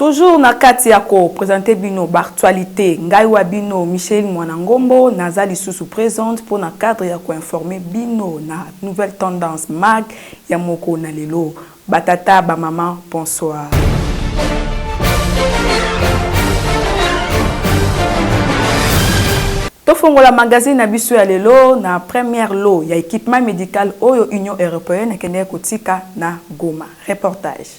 Toujours na kati ya ko presenter bino ba actualites, ngai wa bino Micheline Mwana Ngombo naza lisusu presente mpo na cadre ya ko informer bino na nouvelle tendance mag ya moko na lelo. Ba tata, ba maman, bonsoir. Tofongola magazine na biso ya lelo na première lot ya equipement medical oyo Union europeenne ekendeki kotika na Goma. Reportage.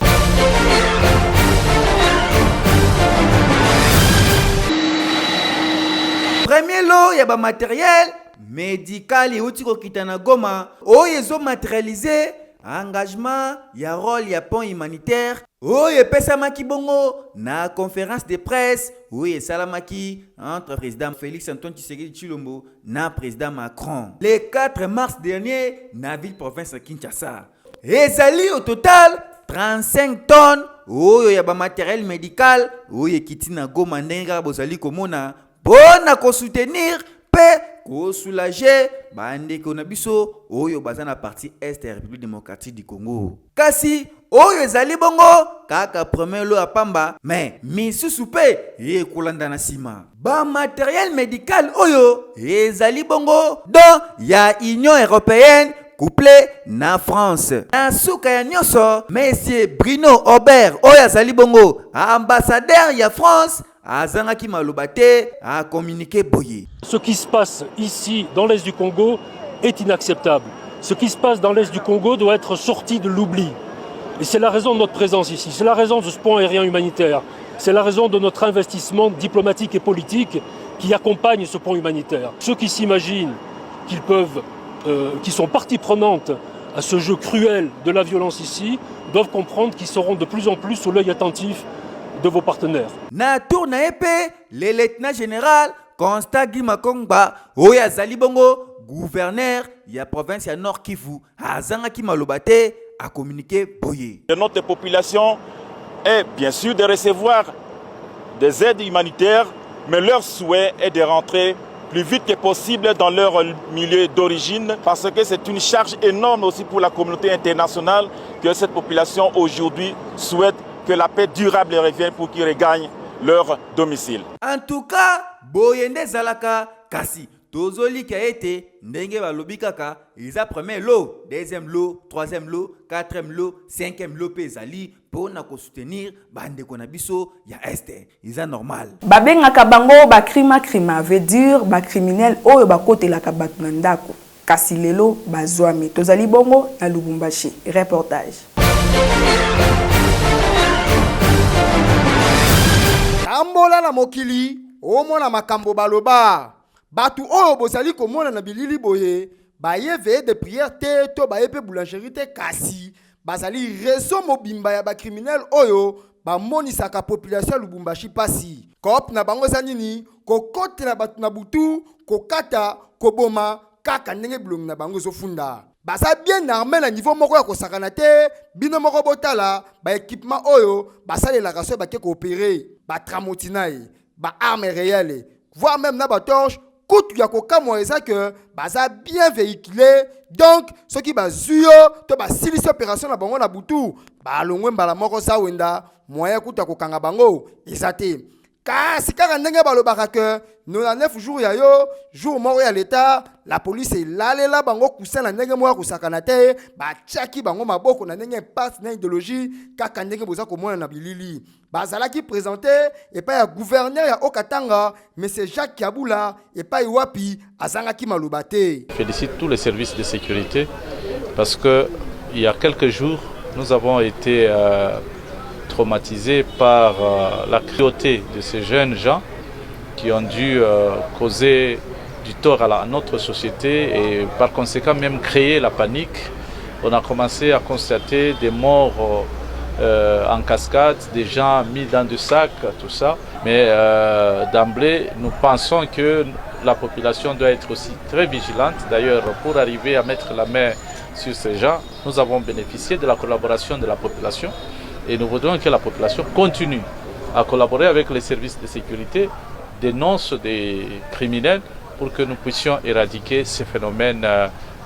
Premier lot ya ba materiel medical euti kokita na Goma oyo ezo materialiser engagement ya role ya pont humanitaire oyo epesamaki bongo na conference de presse oyo esalamaki entre président Félix Antoine Tshisekedi Tshilombo na président Macron le 4 mars dernier na ville province ya Kinshasa. Ezali au total 35 tonnes oyo ya ba matériel médical oyo ekiti na Goma ndenge kaka bozali komona mpo na kosoutenir mpe kosoulager bandeko na biso oyo baza na partie est ya République démocratique du Congo. Kasi oyo ezali bongo kaka premier lot ya pamba, mais misusu mpe ekolanda na nsima. Ba matériel médical oyo ezali bongo don ya Union européenne couplé na France. Na suka ya nyonso, Monsieur Bruno Aubert oyo azali bongo ambassadeur ya France azangaki maloba te, a communiqué boye. Ce qui se passe ici dans l'Est du Congo est inacceptable. Ce qui se passe dans l'Est du Congo doit être sorti de l'oubli. Et c'est la raison de notre présence ici, c'est la raison de ce pont aérien humanitaire, c'est la raison de notre investissement diplomatique et politique qui accompagne ce pont humanitaire. Ceux qui s'imaginent qu'ils peuvent, qui sont partie prenante à ce jeu cruel de la violence ici, doivent comprendre qu'ils seront de plus en plus sous l'œil attentif de vos partenaires. Na tour na ye mpe, le lieutenant général Constant Guy Makongba oyo azali bongo gouverneur ya province ya Nord Kivu azangaki maloba te, a communiqué boye. De notre population est bien sûr de recevoir des aides humanitaires, mais leur souhait est de rentrer plus vite que possible dans leur milieu d'origine, parce que c'est une charge énorme aussi pour la communauté internationale que cette population aujourd'hui souhaite que la paix durable revienne pour qu'ils regagnent leur domicile. En tout cas, boye nde ezalaka, kasi tozolikia ete ndenge balobi kaka eza premier lot, deuxième lot, troisième lot, quatrième lot, cinquième lot mpe ezali mpona kosoutenir bandeko na biso ya Est, eza normal. Babengaka bango ba crima crima, veut dire ba criminels oyo bakotelaka bato na ndako, kasi lelo bazwami. Tozali bongo na Lubumbashi. Reportage. Tambola na mokili omona makambo baloba. Bato oyo bozali komona na bilili boye baye veillée de prière te to baye pe boulangerie te, kasi bazali réseau mobimba ya ba criminels oyo bamonisaka population ya Lubumbashi pasi. Coop na bango eza nini? Kokotela bato na butu, kokata, koboma, kaka ndenge bilongi na bango ezofunda. Baza bien armé na niveau moko ya kosakana te. Bino moko botala ba équipement oyo basalelaka soki bake koopérer, ba tramotinai, ba armes réelles, voire même na ba torche. Kutu ya kokamwa eza que baza bien véhiculé, donc soki bazwi yo to basilisi opération na bango na butu, balongwe mbala moko zawenda, moyen kutu ya kokanga bango eza te. Kasi kaka ndenge balobaka ke 99 jours ya yo, jour moko ya leta, la police elalela bango kusa na ndenge moko ya kosakana te, batiaki bango maboko na ndenge impasse na idéologie, kaka ndenge boza komona na bilili. Bazalaki présenté epai ya gouverneur ya Haut-Katanga, monsieur Jacques Kyabula, epai wapi azangaki maloba te. Félicite tous les services de sécurité parce que il y a quelques jours, nous avons été traumatisés par la cruauté de ces jeunes gens qui ont dû causer du tort à notre société et par conséquent même créer la panique. On a commencé à constater des morts en cascade, des gens mis dans des sacs, tout ça. Mais d'emblée, nous pensons que la population doit être aussi très vigilante. D'ailleurs, pour arriver à mettre la main sur ces gens, nous avons bénéficié de la collaboration de la population et nous voudrions que la population continue à collaborer avec les services de sécurité, dénonce des criminels pour que nous puissions éradiquer ces phénomènes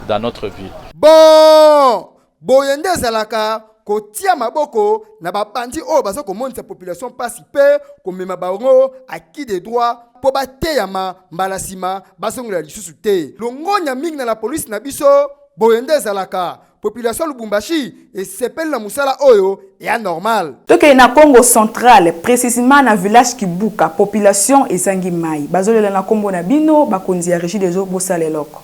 dans notre ville. Bon, boye nde ezalaka. kotia maboko na babandi oyo baza komonisa population mpasi mpe komema bango à qui de droit mpo bateyama mbala nsima bazongola lisusu te. Longonya mingi na la polisi na biso. Boye nde ezalaka. Population Lubumbashi esepeli na mosala oyo ya normal. Tokende na Congo Central, précisément na village Kibuka. Population ezangi mai, bazolela na nkombo na bino bakonzi ya Régie des eaux. Bosala eloko.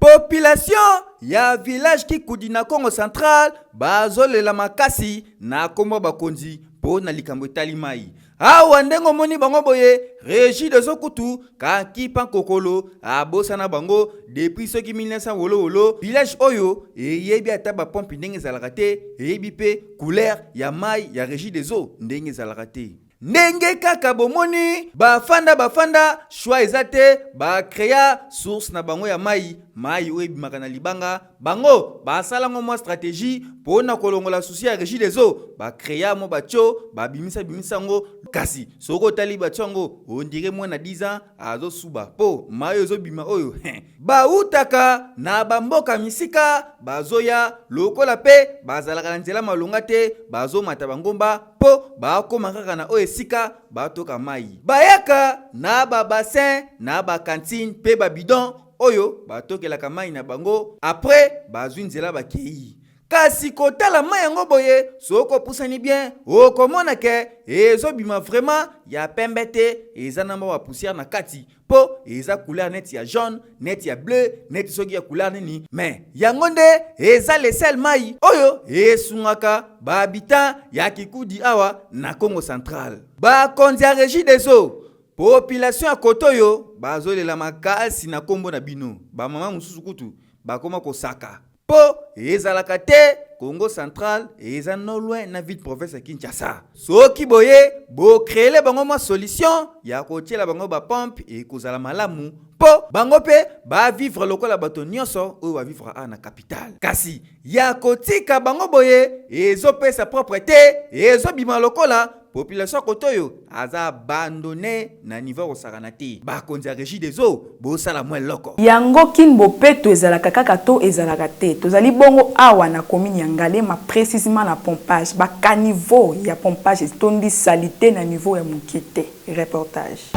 Population ya village Kikudi na Congo Central bazolela makasi na nkombo bakonzi mpo na likambo etali mai. Awa ndenge omoni bango boye, Régie des eaux kutu kakipa kokolo abosana bango depuis soki 1900 wolowolo. Village oyo eyebi ata bapompe ndenge ezalaka te, eyebi mpe couleur ya mai ya Régie des eaux ndenge ezalaka te. Ndenge kaka bomoni bafanda bafanda, choix eza te, bacréa source na bango ya mai, mai oyo ebimaka na libanga. Bango basalango mwa stratégie mpo na kolongola souci ya Régie des eaux. Bacréa mwa batio, babimisa bimisa yango, kasi soki otali batio yango, on dirait mwana 10 ans azosuba mpo mai oyo ezobima oyo. Bautaka na bamboka misika bazoya, lokola mpe bazalaka na nzela malonga te, bazomata bangomba mpo bakóma kaka na oyo esika batoka mai. Bayaka na babassin, na bacantine mpe babidon oyo batokelaka mai na bango. Après bazwi nzela, bakei. Kasi kotala mai yango boye, soki opusani bien, okomona ke ezobima vraiment ya pembe te, eza na mwa bapoussière na kati, mpo eza couleur neti ya jaune, neti ya bleu, neti soki ya couleur nini. Mais yango nde eza le seul mai oyo esungaka bahabitant ya Kikudi awa na Congo Central. Bakonzi ya Régie des eaux, population ya kote oyo bazolela makasi na nkombo na bino. Bamama mosusu kutu bakoma kosaka mpo ezalaka te. Congo Central eza non loin na ville province ya Kinshasa. Soki boye bocréer bango mwa solution ya kotiela bango bapompe, ekozala malamu mpo bango mpe bavivre lokola bato nyonso oyo bavivre awa na capitale. Kasi ya kotika bango boye ezopesa propre te, ezobima lokola population kote oyo aza abandonné na niveau kosakana te. Bakonzi ya Régie des eaux, bosala mwa eloko. Yango Kin Bopeto ezalaka kaka to ezalaka te? Tozali bongo awa na commune ya Ngaliema, précisément na Pompage. Bacaniveau ya Pompage etondi saleté na niveau ya moke te. Reportage.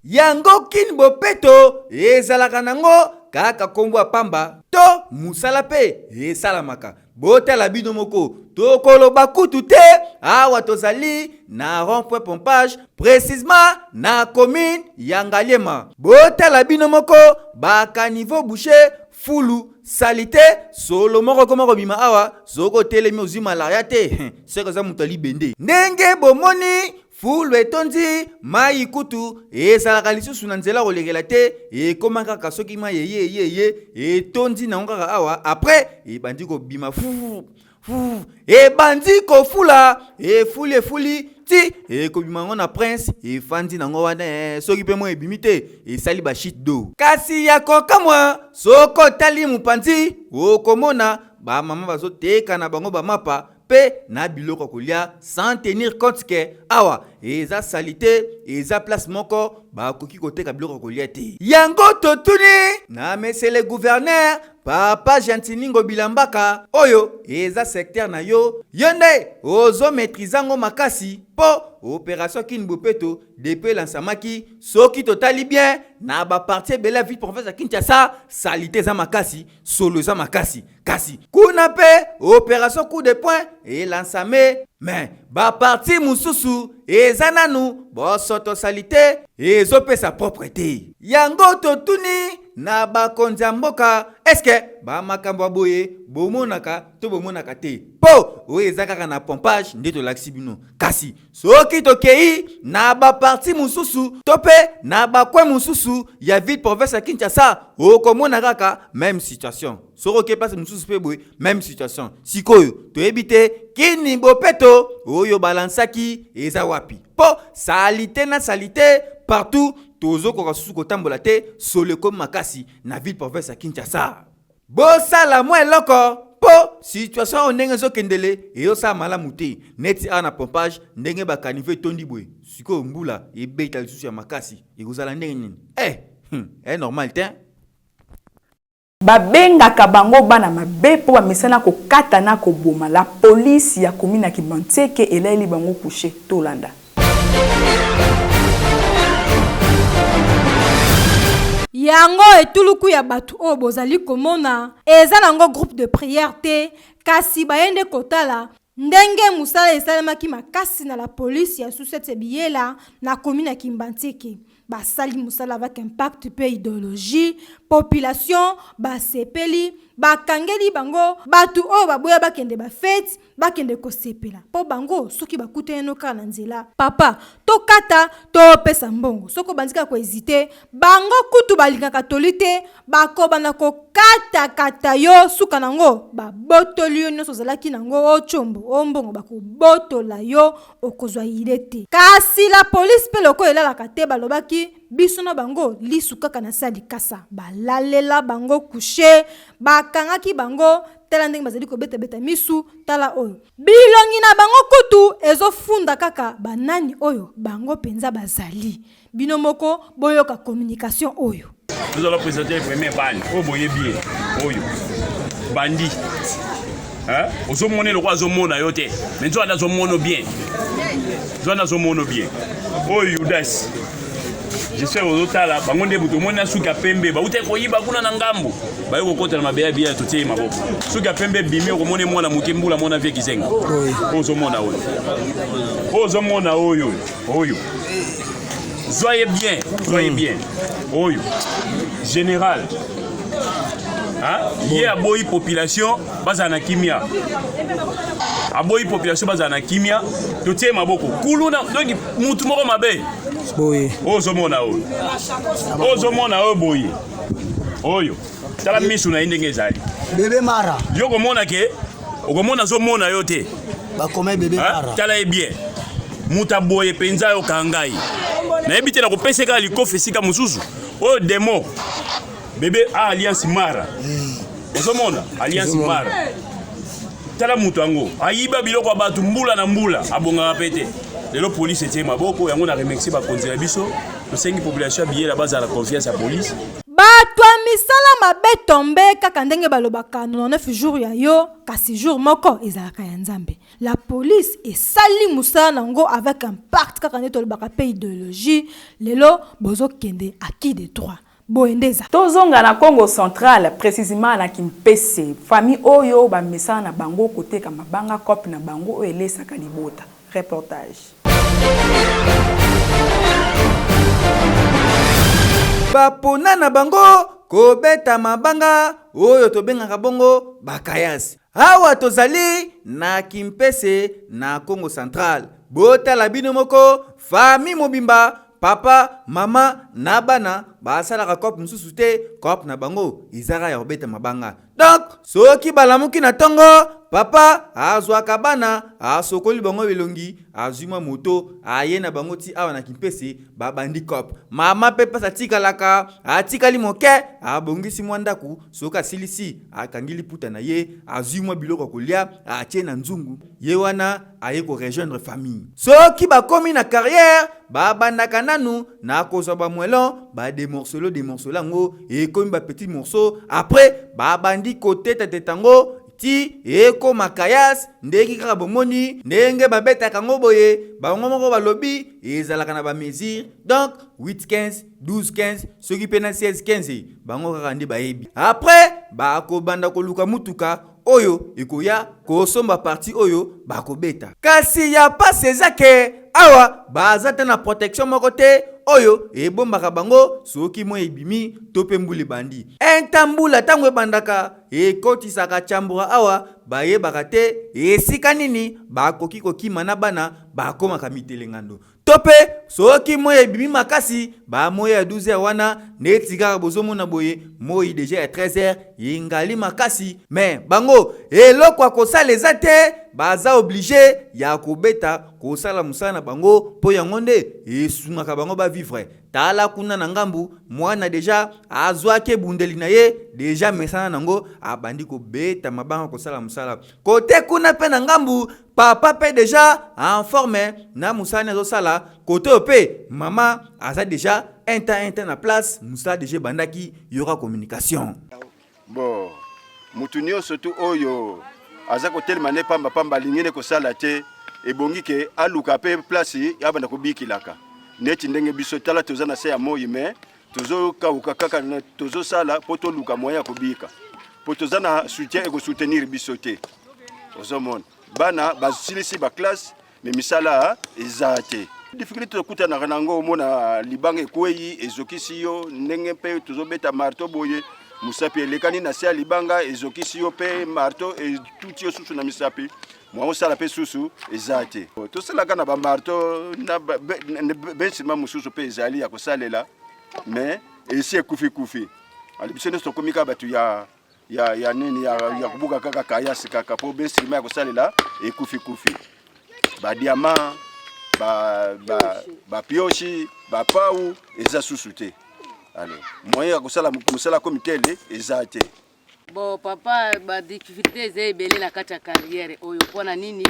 Yango Kin Bopeto ezalaka nango kaka nkombo ya pamba to mosala mpe esalamaka? Botala bino moko, tokoloba kutu te. Awa tozali na rond point Pompage, précisément na commune ya Ngaliema. Botala bino moko, bacaniveau bouché, fulu, saleté, solo moko koma kobima awa. Soki otelemi, ozwi malaria te, soki eza moto alibende. Ndenge bomoni, fulu etondi, mai kutu ezalaka lisusu na nzela kolekela te. Ekóma kaka soki mai eye eye eye, etondi nango kaka awa. Après ebandi kobima fu fu, ebandi kofula, efuli efuli ti ekobima yango na prince, efandi nango wana. Soki mpe mo ebimi te, esali bachute d'eau. Kasi ya kokamwa, soki otali mopanzi, okomona bamama bazoteka na bango bamapa mpe na biloko ya kolia, sans tenir compte ke awa eza saleté, eza place moko bakoki koteka biloko ya kolia te. Yango totuni na monsieur le gouverneur, papa Gentiningo Bilambaka, oyo eza secteur na yo, yo nde ozomaîtrise yango makasi, mpo opération Kin Bopeto depuis elansamaki, soki totali bien na bapartie ebele ya ville province ya Kinshasa, saleté eza makasi, solo eza makasi. Kasi kuna mpe opération coup de poing elansame, mais bapartie mosusu eza nanu bosoto, saleté ezopesa propre te. Yango totuni na bakonzi ya mboka, eske bamakambo ya boye bomonaka to bomonaka te? Mpo oyo eza kaka na Pompage nde tolakisi bino, kasi soki tokei na bapartie mosusu to mpe na bacoin mosusu ya ville province ya Kinshasa, okomona kaka même situation. Soki okei place mosusu mpe boye, même situation. Sikoyo toyebi te Kin Bopeto oyo balansaki eza wapi, mpo saleté na saleté partout, tozokoka susu kotambola te, solo ekomi makasi na ville province ya Kinshasa. Bosala mwa eloko mpo situation oyo ndenge ezokendele ezosala malamu te. Neti awa na pompage ndenge ba caniveau etondi boye, sikoyo mbula ebeta lisusu ya makasi ekozala ndenge nini? Eh, eh normal te. Babengaka bango bana mabe mpo bamesana kokata na koboma. La police ya commune ya Kimbanseke elayeli bango couche. Tolanda. Yango etuluku ya bato oyo bozali komona eza nango groupe de prière te, kasi baye nde kotala ndenge mosala esalemaki makasi na la police ya sous-ciat Biyela na commune ya Kimbanseke. Basali mosala avec impact mpe ideologie, population basepeli, bakangeli bango bato oyo baboya bakende ba fete, bakende kosepela mpo bango soki bakutani no kaka na nzela, papa tokata topesa mbongo, soki obandi kaka kohezite bango kutu balingaka toli te, bakobanda kokatakata yo, suka nango babotoli yo nyonso ozalaki nango, o tshombo o mbongo bakobotola yo, okozwa idee te. Kasi la police mpe lokola elalaka te, balobaki biso na bango lisu kaka na se ya likasa, balalela bango couche, bakangaki bango, tala ndenge bazali kobetabeta misu, tala oyo bilongi na bango kutu ezofunda kaka banani oyo bango mpenza bazali. Bino moko boyoka communication oyo. Nous allons présenter le premier ban oyo boyebi ye oyo bandi ozomona eloko azomona yo te mais nzoka nde azomona bien nzoka nde azomona bien oyo Judas j'espère ozotala bango nde moto omoni na suki ya pembe bauti koyiba kuna na ngambo baye kokota na mabeya biya totie ye maboko suki ya pembe ebimi okomona mwana moke mbula mona vie kizenga oyo ozomona oyo oyo ozomona oyo oyo zwa ye bien zwa ye bien oyo général ye aboyi population bazala na kimia aboyi population bazala na kimia totie maboko kuluna donc mutu moko mabe boye oyo ozomona oyo oyo ozomona oyo boye oyo tala misu na ye ndenge ezali bebe mara yo komona ke okomona azomona yo te bakoma bebe mara tala ye bien moto aboye mpenza ayoka ngai nayebi te nakopesa kaka likofi esika mosusu oyo demo bebe a alliance mara ozomona alliance mara tala moto yango ayiba biloko ya bato mbula na mbula abongaka mpe te lelo polise etie maboko yango na remercie bakonzi na biso tosengi population ya biyela bazala confiance ya polise. Bato ya misala mabe tombe kaka ndenge balobaka 99 jours ya yo kasi jour moko ezalaka ya Nzambe. La police esali mosala na ngo avec impact kaka nde tolobaka pe ideologie lelo bozokende à qui de droit boye nde eza. Tozonga na Kongo central, precisement na Kimpese, famille oyo bamesana na bango koteka mabanga coop na bango oyo elesaka libota. Reportage. Bapona na bango kobeta mabanga oyo tobengaka bongo bakayasi. Awa tozali na Kimpese na Kongo Central. Botala bino moko famille mobimba papa, mama na bana basalaka coop mosusu te, coop na bango ezaka ya kobeta mabanga. Donc soki balamuki na tongo, papa azwaka bana, asokoli bango elongi, azwi mwa moto, aye na bango ti awa na Kimpese, babandi coop. Mama pe mpasi atikalaka, atikali moke, abongisi mwa ndako, soki asilisi, akangi liputa na ye, azwi mwa biloko ya kolia, atie na nzungu, ye wana aye ko rejoindre famille. Soki bakomi na carrière, babandaka nanu na kozwa ba moellon, ba demorcelo demorcelo yango ekomi ba petits morceaux, après babandi koteta teta yango ti ekoma caillasse, ndenge kaka bomoni ndenge babetaka yango boye, bango moko balobi ezalaka na ba mesures, donc 8 15, 12 15, soki pe na 16 15, bango kaka nde bayebi. Après bakobanda koluka mutuka oyo ekoya kosomba partie oyo bakobeta. Kasi ya pasi eza ke awa baza ata na protection moko te oyo ebombaka bango soki moi ebimi to pe mbula ebandi. Enta mbula tango ebandaka ekotisaka chambura awa bayebaka te esika nini bakoki kokima na bana bakomaka mitelengando. To pe soki moi ebimi makasi ba moi ya 12 heures wana neti kaka bozomona boye moi deja ya 13 heures engali makasi mais bango eloko ya kosala eza te. baza oblige ya kobeta kosala mosala na bango mpo yango nde esungaka bango bavivre. Tala kuna na ngambu mwana deja azwaki ebundeli na ye deja mesana nango abandi kobeta mabanga kosala mosala. Kote kuna mpe na ngambu papa mpe deja en forme na mosala nde azosala. Kote oyo mpe mama aza deja un temps un temps na place mosala deja ebandaki yoka communication. Bon, mutu nyonso tu oyo aza kotelema ne pamba pamba alingi ne kosala te, ebongi ke aluka pe place abanda kobikilaka neti ndenge biso tala toza na se ya moi me tozokauka kaka tozosala mpo toluka moyen ya kobika mpo toza na soutien ekosoutenir biso te. Ozomona bana basilisi baklasse me misala eza te. Difficulté tokutanaka na yango, omona libanga ekwei ezokisi yo, ndenge mpe tozobeta marto boye, mosapi elekani na se ya libanga ezokisi yo, mpe marto etuti yo susu na misapi, mwa osala mpe susu eza te. Tosalaka na bamarto na bensima mosusu mpe ezali ya kosalela, me esi ekufi kufi. Ali biso nyonso tokomi kaka bato ya ya ya nini ya, ya kobuka kaka kayasi kaka mpo besima ya kosalela ekufi kufi badiama bapioshi ba, ba bapau eza susu te alors moyen ya kosala mosala komi tele eza te. Bon papa, ba difficulté eza ebele na kati ya carrière oyo. Mpo na nini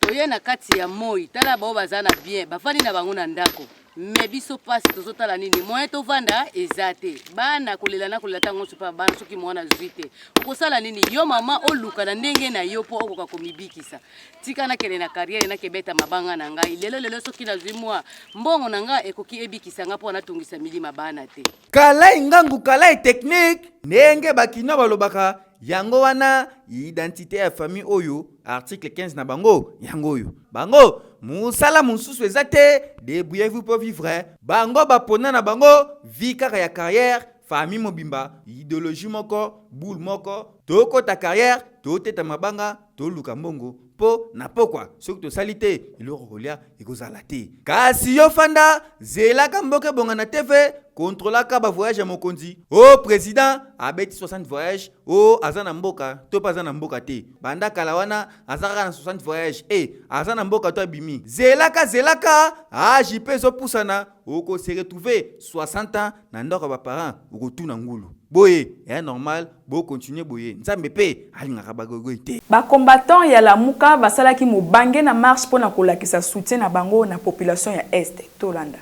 toye na kati ya moi? Tala bao baza na bien, bafandi na bango na ndako, me biso pasi tozotala nini, moyen tovanda eza te. Bana kolela na kolela ntango nyonso mpe bana, soki mwana azwi te okosala nini? Yo mama oluka na ndenge na yo mpo okoka komibikisa. Tika nakende na carrière, nakebeta mabanga na ngai lelo lelo, soki nazwi mwa mbongo na ngai ekoki ebikisa ngai mpo natungisa milima bana te. Kalai ngangu kalai technique ndenge ba kinois balobaka yango wana identite ya famille oyo article 15 na bango yango oyo bango musala mususu eza te debrouillez-vous pour vivre bango bapona na bango vie kaka ya carrière famille mobimba idéologie moko boule moko tokota carrière toteta mabanga toluka mbongo mpo na pokwa soki tosali te eloko kolia ekozala te. Kasi yo fanda zelaka mboka ebonga na TV kontrolaka ba voyage ya mokonzi o oh, president abeti 60 voyage o oh, aza na mboka to mpe aza na mboka te banda kala wana aza kaka na 60 voyage e eh, aza na mboka to abimi zelaka zelaka age mpe ezopusana oko se retrouver 60 ans na ndako ya ba parents okotuna ngulu boye ya normal bo continuer boye nzambe pe alingaka ba goigoi te. Ba combattants ya Lamuka basalaki mobange na marche mpo na kolakisa soutien na bango na population ya Est. Tolanda.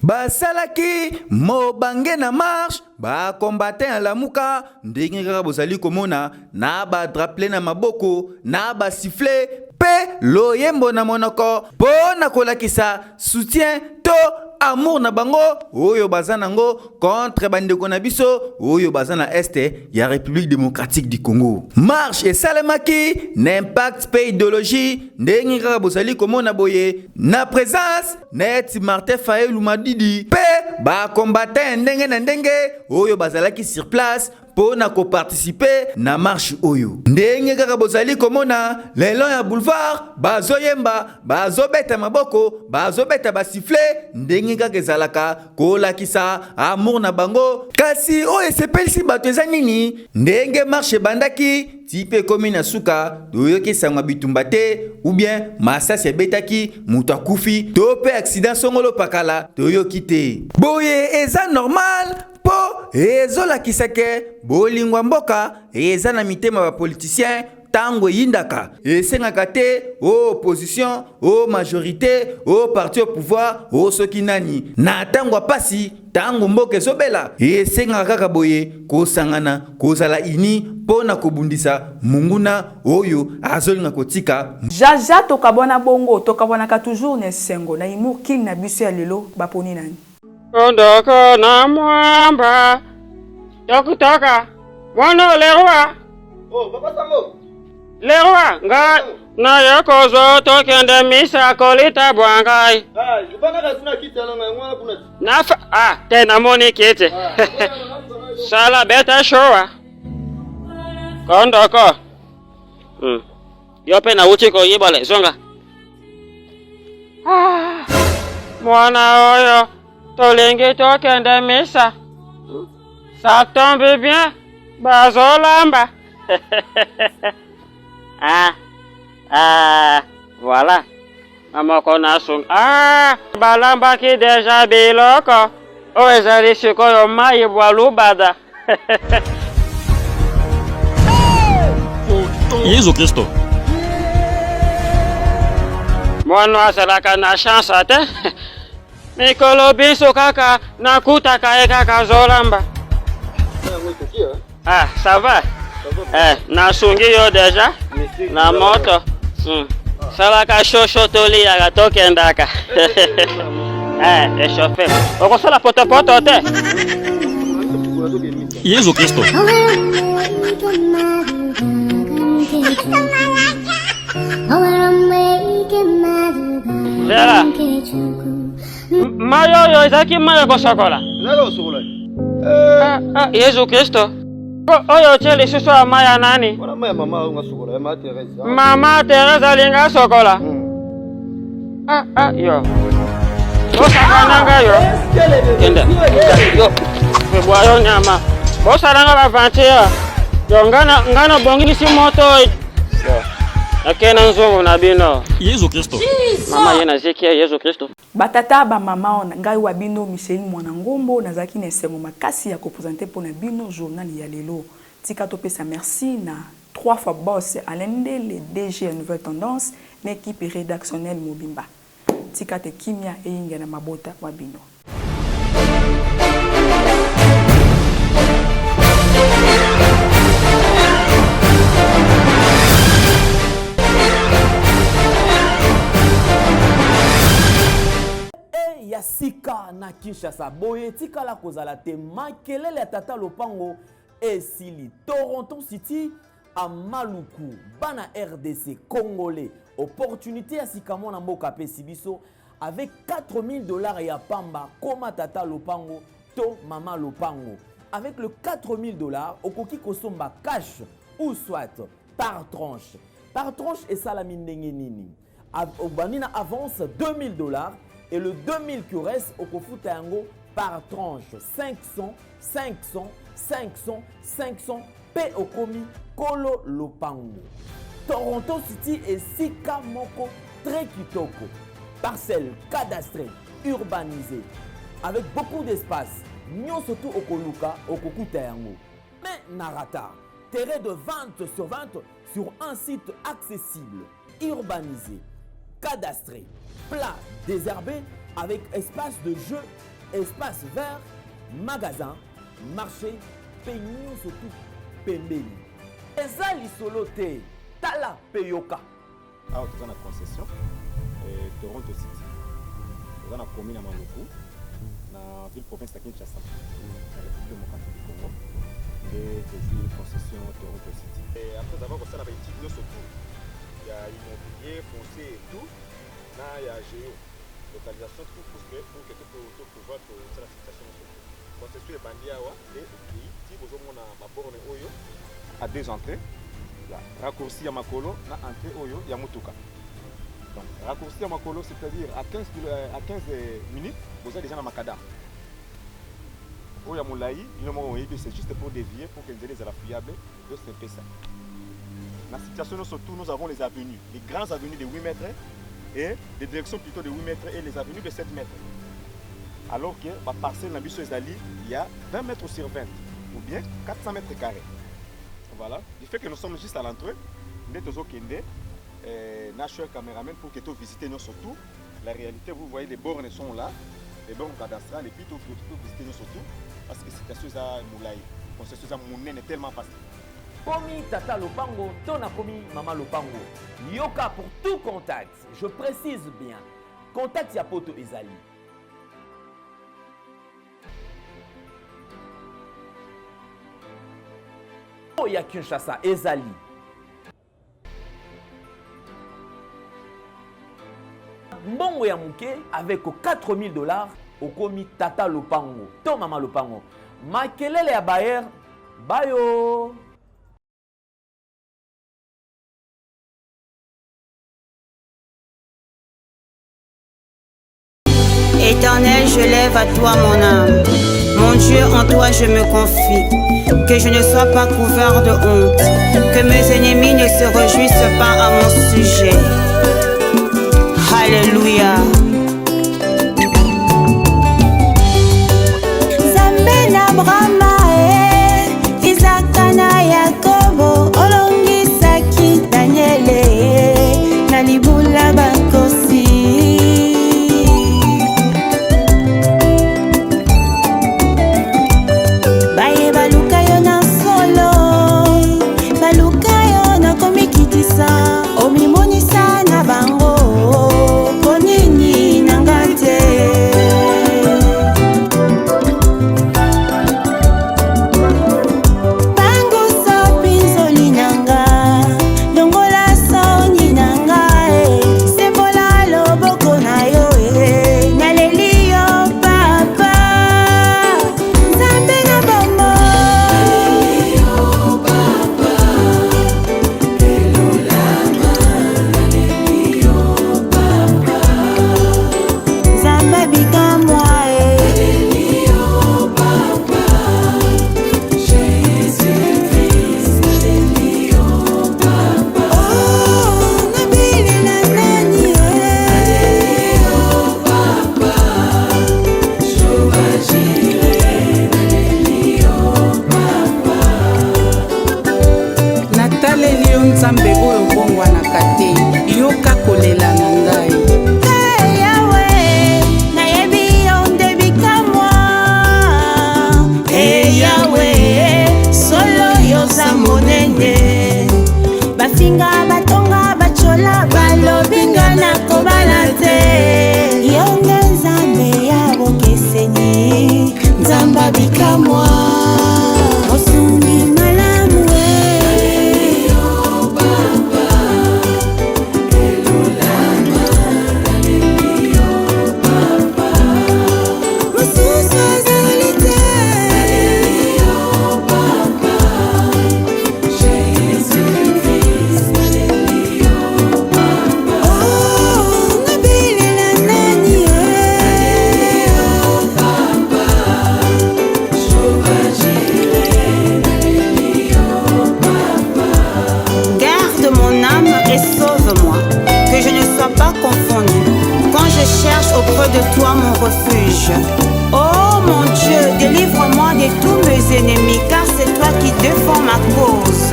Basalaki mobange na marche ba combattants ya Lamuka ndenge kaka bozali komona na ba drapelet na maboko na ba sifflet mpe loyembo na monoko mpo na kolakisa soutien to amour na bango oyo baza nango contre bandeko na biso oyo baza na est ya République démocratique du Congo. Marche esalemaki na impact mpe idéologie ndenge kaka bozali komona boye na présence neti Martin Fayulu Madidi mpe ba combattants ya ndenge na ndenge oyo bazalaki sur place mpo na koparticipe na marche oyo. Ndenge kaka bozali komona lelo ya boulevard, bazoyemba, bazobeta maboko, bazobeta basifle, ndenge kaka ezalaka kolakisa amour na bango. Kasi oyo esepelisi bato eza nini? Ndenge marche ebandaki ti mpe ekomi na suka, toyoki sango ya bitumba te ou bien masasi ebetaki moto akufi to mpe accident songolo pakala toyoki te. Boye eza normal mpo ezolakisa ke bolingo ya mboka eza na mitema ba politiciens. Tango eyindaka esengaka te o opposition o majorite o parti au pouvoir o soki nani. Na tango ya pasi, tango mboka ezobela, esengaka kaka boye kosangana, kozala uni mpo na kobundisa monguna oyo azolinga kotika. Jaja tokabwana bongo tokabwanaka toujours na esengo na humour king na biso ya lelo baponi nani? Ondoko na mwamba tokutoka mwana le roi. Oh, papa Sango. Le roi nga na yo kozwa tokende misa kolita bwa ngai. Ah, bana kuna kiti na ngai mwana kuna. Na fa ah te namoni kiti. Ah, Sala beta showa. Kondoko. Yo pe nauti koyiba le zonga. Ah, mwana oyo tolingi tokende misa. Ça tombe bien, bazolamba. ah, ah, voilà. Moko na sunga. Ah, balambaki deja biloko. Oyo ezali sikoyo mai bwa lubada. Yesu Kristo. Mwana azalaka na chance te. Mikolo biso kaka nakutaka ye kaka azolamba. Ah, ça va? Eh, nasungi yo deja na moto. Salaka shosho toliyaka tokendaka. Eh, echauffe. Okosala potopoto te. Yesu Kristo. Zela. Mai oyo ezalaki mai ya kosokola. Ah, ah, Yesu Kristo. Oyo otie lisusu ya mai ya nani? Mama Therese alinga asokola. Ah, ah, yo. Bosaka nga yo. Kende. Yo. Bwa yo nyama. Bosala nga baventure. Yo nga na nga na bongisi moto. Yo. Nake na nzungu na bino. Yesu Kristo. Mama ye na zeki ya Yesu Kristo. Batata ba mama ngai wa bino Micheline Mwana Ngombo nazalaki na esengo makasi ya ko presenter mpo na bino journal ya lelo. Tika topesa merci na Trois fois boss Alain Ndele DG ya Nouvelle Tendance na equipe redactionnelle mobimba. Tika te kimia eyinga na mabota wa bino. E ya sika na Kinshasa boye etikala kozala te makelele ya tata lopango esili Toronto City a Maluku bana RDC congolais opportunité ya sika mwana mboka apesi biso avec 4000 dollars ya pamba koma tata lopango to mama lopango avec le 4000 dollars okoki kosomba cash ou soit par tranche par tranche esalami ndenge nini obandi na avance 2000 dollars et le 2000 qui reste okofuta yango par tranche 500 500 500 500 mpe okomi kolo lopango Toronto City esika moko très kitoko parcelle cadastrée urbanisée avec beaucoup d'espace nyonso tu okoluka okokuta yango mais na rata terrain de 20 sur 20 sur un site accessible urbanisé cadastré plat désherbé avec espace de jeu espace vert magasin marché mpe nyonso tu pembeni eza lisolo te tala mpe yoka awa toza na concession eh, toronto city toza na commune ya maluku na ville province ya kinshasa na république démocratique du congo nde tozwi concession toronto city eh, après avoir kosala baétude nyonso tout ya immobilier foncier et tout na ya géo localisation tout pour que pour que to pouvoir kosala fixation nyonso tout concession ebandi awa nde ekei ti bozomona baborne oyo à deux entrées ya raccourci ya makolo na entrée oyo ya motuka donc raccourci ya makolo c'est-à-dire à 15, kilo, à 15 minutes boza déjà na macadam oyo ya molai bino moko boyebi c'est juste pour dévier pour que nzela ezala fiable donc c'est un peu ça na situation nyonso tout nous avons les avenues les grands avenues de 8 mètres et des directions plutôt de 8 mètres et les avenues de 7 mètres alors que baparcelle na biso ezali ya 20 mètres sur 20 ou bien 400 mètres carrés voilà du fait que nous sommes juste à l'entrée nde tozokende eh, na cher caméraman pour que tovisite nyonso tout la réalité vous voyez les bornes sont là les bornes cadastrales et puis tovisite nyonso tout parce que situation eza molai concession eza monene tellement vaste komi tata lopango to nakomi mama lopango yoka pour tout contact je précise bien contact ya poto ezali ya Kinshasa ezali mbongo ya moke avec 4000 dollars okomi tata lopango to mama lopango makelele ya bayer bayo. Éternel, je lève à toi mon âme. Mon Dieu, en toi je me confie. Que je ne sois pas couvert de honte. Que mes ennemis ne se réjouissent pas à mon sujet. Alléluia. Nzambe na Abrahama e Izaka na Yakobo olongisaki Daniele na libula bakosi. Baye baluka yo na solo, baluka yo na komikitisa, omimonisa na bango mpo nini na nga te. Pangusa mpinzoli na nga, longola soni na nga e, sembola loboko na yo e, naleli yo papa, Nzambe na bomoi. Nzambe bikamwa e. Oh, nabelela nani e? Nataleli yo Nzambe oyo obongwanaka te, yoka kolela na ngai. Hey, Yahweh, nayebi yo nde bikamwa. Hey, Yahweh, solo yoza monene. Bafinga, batonga, batshola, balobi nga nakobala te. Yo nde Nzambe ya bokeseni, Nzambe bikamwa. Osungi malamu e. Mosusu azali te. Oh, nabelela nani e? Garde mon âme et sauve-moi, que je ne sois pas confondu quand je cherche auprès de toi mon refuge. Oh mon Dieu, délivre-moi de tous mes ennemis, car c'est toi qui défends ma cause.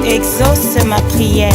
Exauce ma prière.